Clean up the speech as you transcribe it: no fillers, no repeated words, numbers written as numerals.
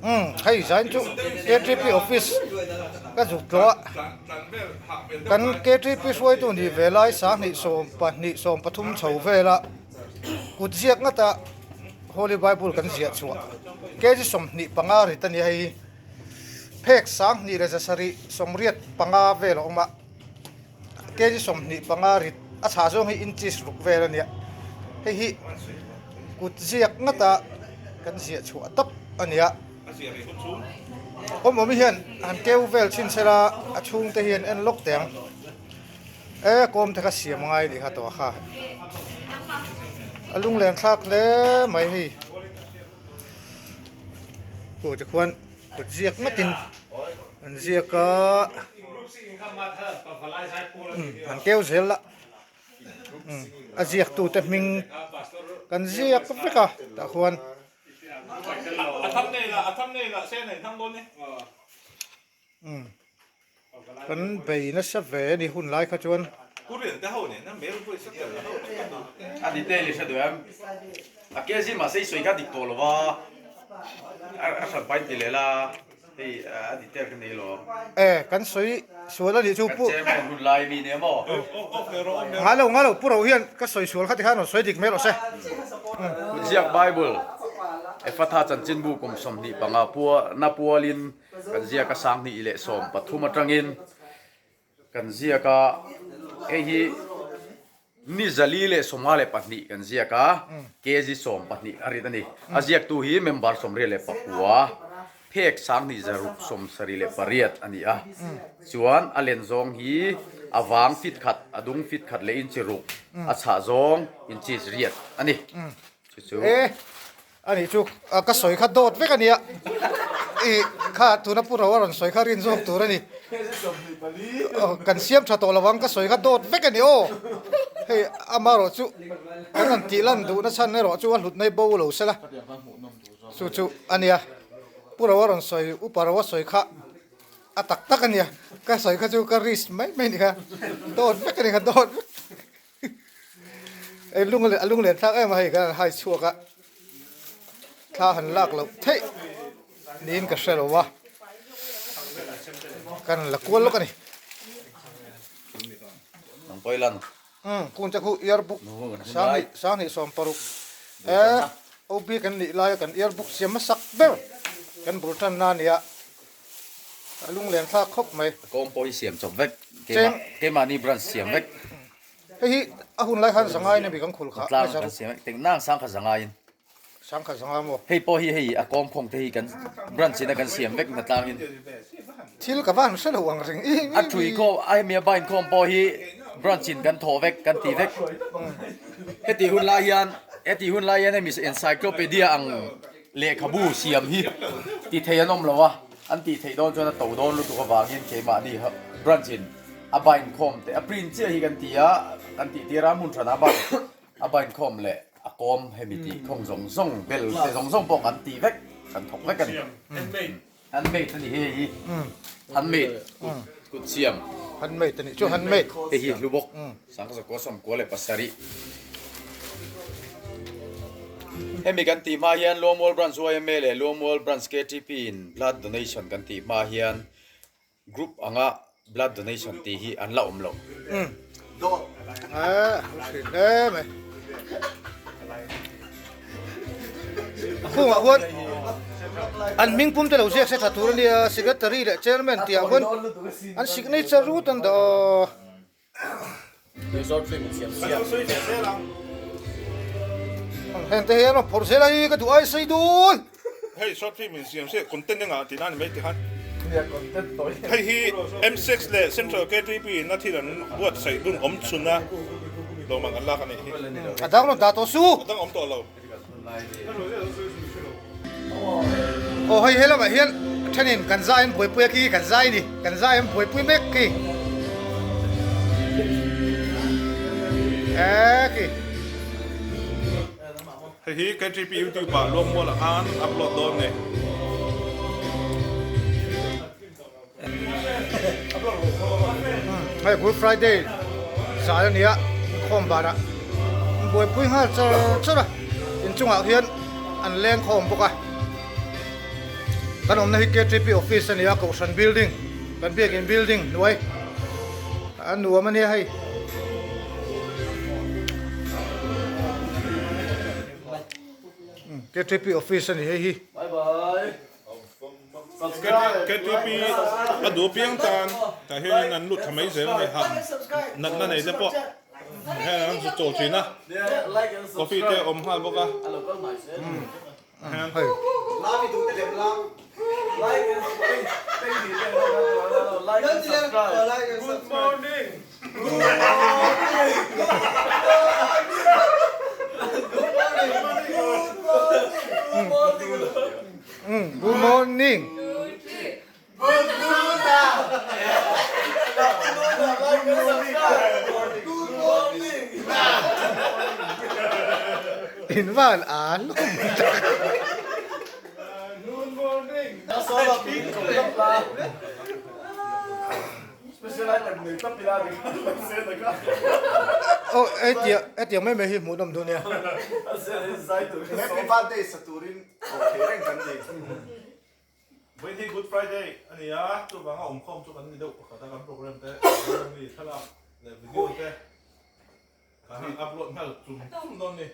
Umm hei zain chu ktp office ka zuk tlawh a kan ktp hruaitu nih ve lai 20 20 13 chho vela kut ziak ngata holy bible kan ziah chhuah kg 25 rit a ni a hei hi phek 2785 vel a awm a. Kg 25 rit a chhah zawng hi inches ruk vel a nia hei hi kut ziak ngata kan ziah chhuah tawp a nia awm awm hian han keu vel chhin sela a chhung te hian en lawk teh ang e kawm te kha siam ngai nih kha tawh kha a lunglen thlak hle mai hei kut te khuan kut ziak ngatin an ziak a an keu zel la a ziak tu te hming kan ziak vek a tah khuan. Kan bei nasa ve a ni hun lai kha chuan. A detail i hre duh em? A KG mahse i sawi kha dik tawh lo va, a hran pain ti leh la, hei a detail ka nei lo. E, kan sawi sual a nih chu pu. Kan chairman hun lai mi nia maw? Ngai lo, ngai lo, Pu Ro hian ka sawi sual kha tikhan rawn sawi dik mai rawh se. Kutziak Bible, Ephatha chanchinbu kum 25 pua na pualin Kan ziak a 2013 atangin kan ziak a, hei hi ni 452 kan ziak a, kg 12 a rit a ni. A ziaktu hi member 29, phek 2678 a ni a. Chuan a len zawng hi a vang fit khat, a dung fit khat leh inchi ruk, a chhah zawng inchi riat a ni. Chu chu. A nih chu ka sawi kha dawt vek a nia ih kha tuna pu ro a rawn sawi kha rin zawk tur a ni kan siam tha tawh lo ang ka sawi kha dawt vek a ni aw hei amarawh chu kan rawn tih lan duhna chhan erawh chu a hlut mai bo lo sela chu chu a nia pu ro a rawn sawi upa ro a sawi kha a tak tak a nia ka sawi kha chu ka risk mai mai a ni kha dawt vek a ni kha dawt vek. Ei lung a lung len thlak em a hei kan han hai chhuak a thla han lak loh theih niin ka hre lo a kan la kual lawk a ni. Umm kung te khu yearbook sanghnih sanghnih 60 e OB kan nih laia kan yearbook siam hmasak ber kan bul tanna a nia. A lunglen thlak khawp mai. A kawng pawh hi siam chawp vek. Keimahni branch siam vek. Hei hi a hun lai khan zangaiin a mi kan khul kha. Tlang kan siam vek. Teng nang sangkhat zangaiin. Sangkhat zanga maw? Hei pawh hi hei a kawng khawng te hi kan branch in a kan siam vek na tlangin. Thil ka van hre lo ang reng. A thui khawm a hemi a bind khawm pawh hi branch in kan thawh vek kan ti vek. Heti hun lai hian heti hun lai hian hemi encyclopedia ang Lehkhabu siam hi ti thei an awm lo a, an tih theih dawn chuan a to dawn lutuk avangin keimahni branch in a bind khawm teh a print chiah hi kan ti a, kan tih tir a hmun hran a bind a bind khawm leh a kawm hemi tih khawng zawng zawng bel te zawng zawng pawh kan ti vek kan thawk vek a ni. Handmade a ni hei hi handmade kut kut siam. Handmade a nih chu handmade. Hei hi hlu bawk 1997. Hemi kan tih hma hian Luangmual Branch yma leh Luangmual Branch ktp in blood donation kan tih hma hian Group anga blood donation tih hi an la awm lo. Khungah huan an hming pum te lo ziak se tha tur a nia secretary leh chairman tih ah huan an signature rut an dah aw. Heng te hi an rawn phawrh zel a hi ka duh ai sei dun. Hei short film in siam se content engah tih nan mai tikhan hei hi M6 leh Central KTP in a thil an buatsaih dun awm chhun a lawmman an lak a nih hi. A dang rawn dah tawh su. A dang awm tawh lo. Aw hei helamah hian thenin kan zai an buaipui a khi kan zai a ni kan zai an buaipui mek khi e khi. Hei hi KTP YouTube ah Luangmual ah khan upload dawn ni. Hei Good Friday zan a ni a, inkhawm banah an buaipui nghal char char a, inchungah hian an leng khawm bawk a. Kan awmna hi KTP office a ni a, Kohhran building, kan biakin building hnuai a nuam a nia hei. KTP office a ni hei hi. KTP a duh piang tan tah hianin an lut tha mai zel a ni ha natna nei te pawh hian an zu chawl thin a coffee te a awm nghal bawk a Hei. Good morning. In van a hlawm tak. Aw hetiang hetiang mai mai hi hmuhnawm dawn nia. Happy birthday sa turin aw thei reng kan ni. Vawiin hi Good Friday a ni a, chuvanga awmkhawm chu kan ni deuh pakhat a, kan program te mi thlalak leh video te kan han upload nghal chum chum dawn ni.